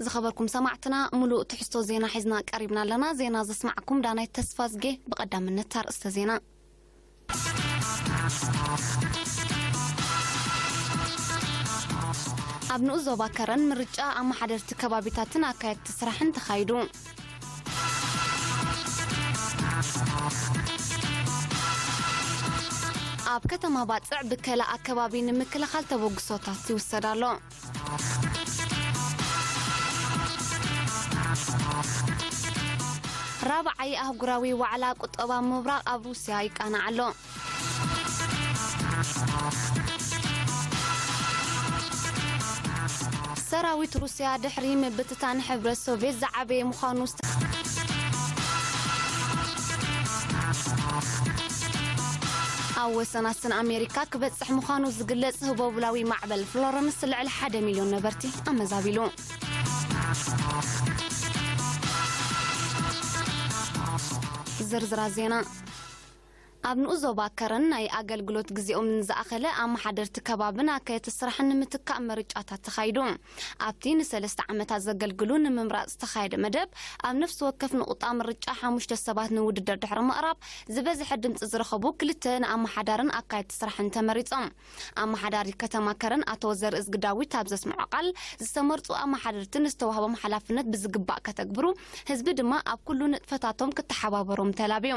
ዝኸበርኩም ሰማዕትና፣ ሙሉእ ትሕዝቶ ዜና ሒዝና ቀሪብና ኣለና። ዜና ዘስማዕኩም ዳናይት ተስፋዝጌ። ብቐዳምነት ኣርእስተ ዜና። ኣብ ንኡስ ዞባ ከረን ምርጫ ኣመሓደርቲ ከባቢታትን ኣካየድቲ ስራሕን ተኻይዱ። ኣብ ከተማ ባጽዕ ብከላ ኣከባቢ ንምክልኻል ተበግሶታት ይውሰድ ኣሎ። ራብዓይ ኣህጉራዊ ዋዕላ ቁጠባ ምብራቕ ኣብ ሩስያ ይቃናዕ ኣሎ። ሰራዊት ሩስያ ድሕሪ ምብትታን ሕብረት ሶቪየት ዝዓበየ ምዃኑ ዝተ-፣ ኣብ ወሰን ኣስን ኣሜሪካ ክበጽሕ ምዃኑ ዝግለጽ ህቦብላዊ ማዕበል ፍሎረንስ ልዕሊ ሓደ ሚልዮን ነበርቲ ኣመዛቢሉ። ዝርዝራት ዜና። ኣብ ንኡስ ዞባ ከረን ናይ ኣገልግሎት ግዜኦም ንዝኣኸለ ኣመሓደርቲ ከባብን ኣካየድቲ ስራሕን ንምትካእ ምርጫታት ተኻይዱ። ኣብቲ ንሰለስተ ዓመታት ዘገልግሉ ንምምራጽ ዝተኻየደ መደብ፣ ኣብ ነፍሲ ወከፍ ንቑጣ ምርጫ ሓሙሽተ ሰባት ንውድድር ድሕሪ ምቕራብ፣ ዝበዝሐ ድምጺ ዝረኸቡ ክልተ ንኣመሓዳርን ኣካየድቲ ስራሕን ተመሪጾም። ኣመሓዳሪ ከተማ ከረን ኣቶ ዘርእዝጊ ዳዊት ኣብ ዘስምዖ ቃል፣ ዝተመርጹ ኣመሓደርቲ ንዝተዋህቦም ሓላፍነት ብዝግባእ ከተግብሩ፣ ህዝቢ ድማ ኣብ ኩሉ ንጥፈታቶም ክተሓባበሮም ተላብዩ።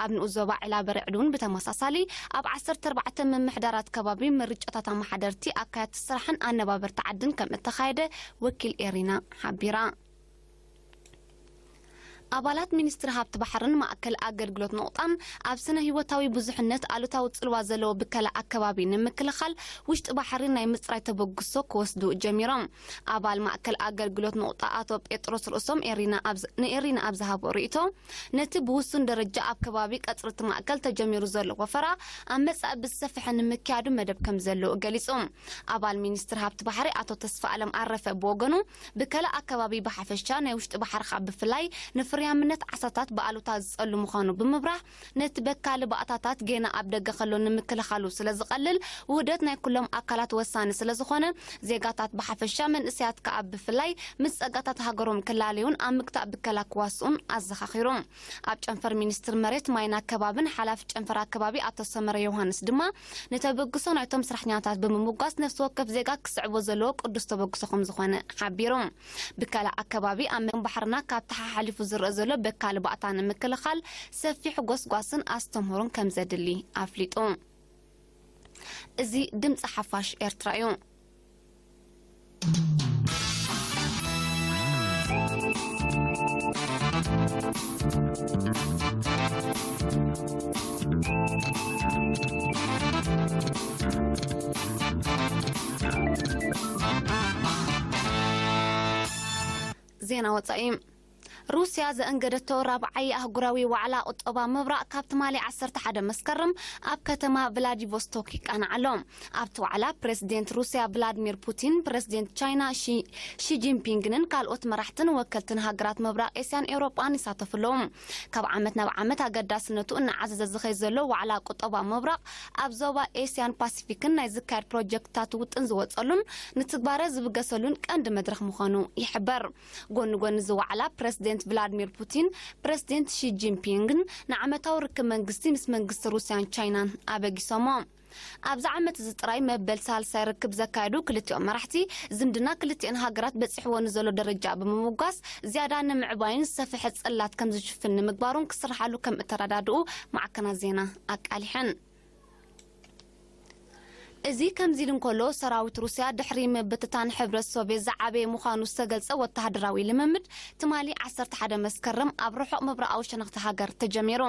ኣብ ንኡስ ዞባ ዕላበ ርዕድ እውን ብተመሳሳሊ ኣብ ዓሰርተ ኣርባዕተ ምምሕዳራት ከባቢ ምርጫታት ኣመሓደርቲ፣ ኣካየድቲ ስራሕን ኣነባበርቲ ዓድን ከም እተኻየደ ወኪል ኤሪና ሓቢራ። ኣባላት ሚኒስትሪ ሃብቲ ባሕርን ማእከል ኣገልግሎት ነቑጣን ኣብ ስነ ህይወታዊ ብዙሕነት ኣሉታዊ ጽልዋ ዘለዎ ብከላ ኣከባቢ ንምክልኻል ውሽጢ ባሕሪ ናይ ምጽራይ ተበግሶ ክወስዱ ጀሚሮም። ኣባል ማእከል ኣገልግሎት ነቑጣ ኣቶ ጴጥሮስ ርእሶም ኤሪና ኣብ ዝ-፣ ንኤሪና ኣብ ዝሃቦ ርእይቶ፣ ነቲ ብውሱን ደረጃ ኣብ ከባቢ ቀጽሪ እቲ ማእከል ተጀሚሩ ዘሎ ወፈራ ኣብ መጻኢ ብዝሰፍሐ ንምክያዱ መደብ ከም ዘለዎ ገሊጹ። ኣባል ሚኒስትሪ ሃብቲ ባሕሪ ኣቶ ተስፋ ኣለም ኣረፈ ብወገኑ፣ ብከላ ኣከባቢ ብሓፈሻ ናይ ውሽጢ ባሕሪ ካብ ብፍላይ ንፍርያምነት ዓሳታት ብኣሉታ ዝጸሉ ምዃኑ ብምብራህ፣ ነቲ በካሊ ባእታታት ጌና ኣብ ደገ ከሎ ንምክልኻሉ ስለ ዝቐልል፣ ውህደት ናይ ኩሎም ኣካላት ወሳኒ ስለ ዝኾነ፣ ዜጋታት ብሓፈሻ መንእሰያት ከኣ ብፍላይ ምስ ጸጋታት ሃገሮም ክላለዩን ኣብ ምግታእ ብከላ ክዋስኡን ኣዘኻኺሩ። ኣብ ጨንፈር ሚኒስትሪ መሬት ማይን ኣከባብን ሓላፊ ጨንፈር ኣከባቢ ኣቶ ሰመረ ዮሃንስ ድማ፣ ንተበግሶ ናይቶም ስራሕተኛታት ብምምጓስ ነፍሲ ወከፍ ዜጋ ክስዕቦ ዘለዎ ቅዱስ ተበግሶ ከም ዝኾነ ሓቢሩ። ብከላ ኣከባቢ ኣብ መን ባሕርና ካብ ተሓሓሊፉ ዝረአ ዘሎ በካሊ ባእታ ንምክልኻል ሰፊሕ ጎስጓስን ኣስተምህሮን ከም ዘድሊ ኣፍሊጡ። እዚ ድምፂ ሓፋሽ ኤርትራ እዩ። ዜና ወጻኢ። ሩስያ ዘእንገደቶ ራብዓይ ኣህጉራዊ ዋዕላ ቁጠባ ምብራቕ ካብ ትማሊ ዓሰርተ ሓደ መስከረም ኣብ ከተማ ቭላዲቮስቶክ ይቃናዕ ኣሎ። ኣብቲ ዋዕላ ፕሬዝደንት ሩስያ ቭላድሚር ፑቲን፣ ፕሬዝደንት ቻይና ሺ፣ ሺ ጂንፒንግንን ካልኦት መራሕትን ወከልትን ሃገራት ምብራቕ ኤስያን ኤውሮጳን ይሳተፉ ኣለዉ። ካብ ዓመት ናብ ዓመት ኣገዳስነቱ እናዓዘዘ ዝኸይ ዘሎ ዋዕላ ቁጠባ ምብራቕ ኣብ ዞባ ኤስያን ፓሲፊክን ናይ ዝካየድ ፕሮጀክትታት ውጥን ዝወጸሉን ንትግባረ ዝብገሰሉን ቀንዲ መድረኽ ምዃኑ ይሕበር። ጎኒ ጎኒ እዚ ዋዕላ፣ ፕረዚደንት ቭላድሚር ፑቲን፣ ፕረዚደንት ሺ ጂንፒንግን ንዓመታዊ ርክብ መንግስቲ ምስ መንግስቲ ሩስያን ቻይናን ኣበጊሶሞ። ኣብዚ ዓመት እዚ ጥራይ መበል ሳልሳይ ርክብ ዘካየዱ ክልቲኦም መራሕቲ፣ ዝምድና ክልቲኤን ሃገራት በጺሕዎ ንዘሎ ደረጃ ብምምጓስ፣ ዝያዳ ንምዕባይን ዝሰፍሐ ጽላት ከም ዝሽፍን ንምግባሩን ክስርሓሉ ከም እተረዳድኡ ማዕከናት ዜና ኣቃሊሐን። እዚ ከምዚ ኢሉ እንከሎ፣ ሰራዊት ሩስያ ድሕሪ ምብትታን ሕብረት ሶቭየት ዝዓበየ ምዃኑ ዝተገልጸ ወተሃደራዊ ልምምድ ትማሊ ዓሰርተ ሓደ መስከረም ኣብ ርሑቕ ምብራቓዊ ሸነኽቲ ሃገር ተጀሚሩ።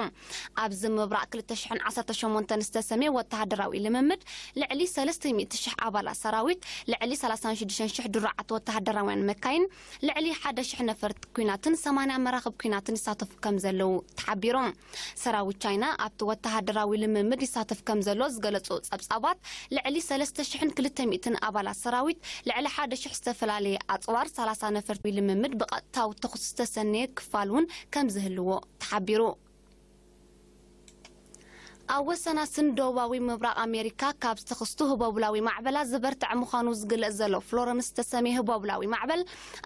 ኣብዚ ምብራቕ ክልተ ሽሕን ዓሰርተ ሸሞንተን ዝተሰምየ ወተሃደራዊ ልምምድ ልዕሊ ሰለስተ ሚእቲ ሽሕ ኣባላት ሰራዊት፣ ልዕሊ ሰላሳን ሽዱሽተን ሽሕ ድሩዓት ወተሃደራውያን መካይን፣ ልዕሊ ሓደ ሽሕ ነፈርቲ ኲናትን ሰማንያ መራኽብ ኲናትን ይሳተፉ ከም ዘለዉ ተሓቢሩ። ሰራዊት ቻይና ኣብቲ ወተሃደራዊ ልምምድ ይሳተፍ ከም ዘሎ ዝገለጹ ጸብጻባት፣ ልዕሊ ልዕሊ ሰለስተ ሽሕን ክልተ ሚእትን ኣባላት ሰራዊት፣ ልዕሊ ሓደ ሽሕ ዝተፈላለየ ኣጽዋር፣ ሰላሳ ነፈርቲ ልምምድ፣ ብቐጥታዊ ተኹሲ ዝተሰነየ ክፋል እውን ከም ዝህልዎ ተሓቢሩ። ኣብ ወሰናስን ደቡባዊ ምብራቕ ኣሜሪካ ካብ ዝተኸስቱ ህቦብላዊ ማዕበላት ዝበርትዐ ምዃኑ ዝግለጽ ዘሎ ፍሎረንስ ዝተሰምየ ህቦብላዊ ማዕበል፣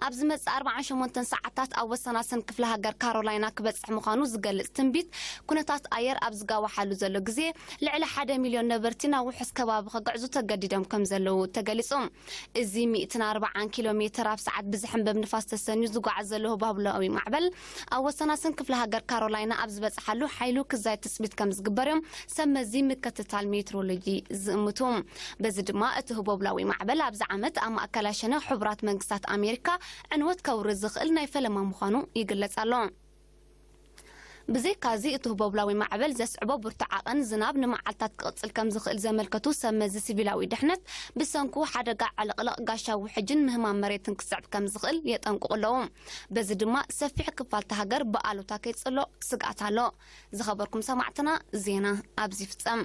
ኣብ ዝመጽእ ኣርባዓን ሸሞንተን ሰዓታት ኣብ ወሰናስን ክፍለ ሃገር ካሮላይና ክበጽሕ ምዃኑ ዝገልጽ ትንቢት፣ ኩነታት ኣየር ኣብ ዝጋዋሓሉ ዘሎ ግዜ፣ ልዕሊ ሓደ ሚልዮን ነበርቲ ናብ ውሑስ ከባቢ ክግዕዙ ተገዲዶም ከም ዘለዉ ተገሊጹ። እዚ ሚእትን ኣርባዓን ኪሎ ሜትር ኣብ ሰዓት ብዝሕንበብ ንፋስ ተሰንዩ ዝጓዓዝ ዘሎ ህቦብላዊ ማዕበል፣ ኣብ ወሰናስን ክፍለ ሃገር ካሮላይና ኣብ ዝበጽሓሉ ሓይሉ ክዛይ ትጽቢት ከም ዝግበር እዮም ሰብ መዚ ምክትታል ሜትሮሎጂ ዝእምቱ። በዚ ድማ እቲ ህቦብላዊ ማዕበል ኣብዚ ዓመት ኣብ ማእከላይ ሸነ ሕቡራት መንግስታት ኣሜሪካ ዕንወት ከውርድ ዝኽእል ናይ ፈለማ ምዃኑ ይግለጽ ኣሎ። ብዘይካዚ እቲ ህቦብላዊ ማዕበል ዘስዕቦ ብርቱዕ ዓቐን ዝናብ ንመዓልታት ክቕጽል ከም ዝኽእል ዘመልከቱ ሰብ መዚ ሲቪላዊ ድሕነት፣ ብሰንኩ ሓደጋ ዕልቕልቕ ጋሻ ውሕጅን ምህማም መሬትን ክስዕብ ከም ዝኽእል የጠንቅቑ ኣለዉ። በዚ ድማ ሰፊሕ ክፋል እታ ሃገር ብኣሉታ ከይጽሎ ስግኣት ኣሎ። ዝኸበርኩም ሰማዕትና፣ ዜና ኣብዚ ይፍጸም።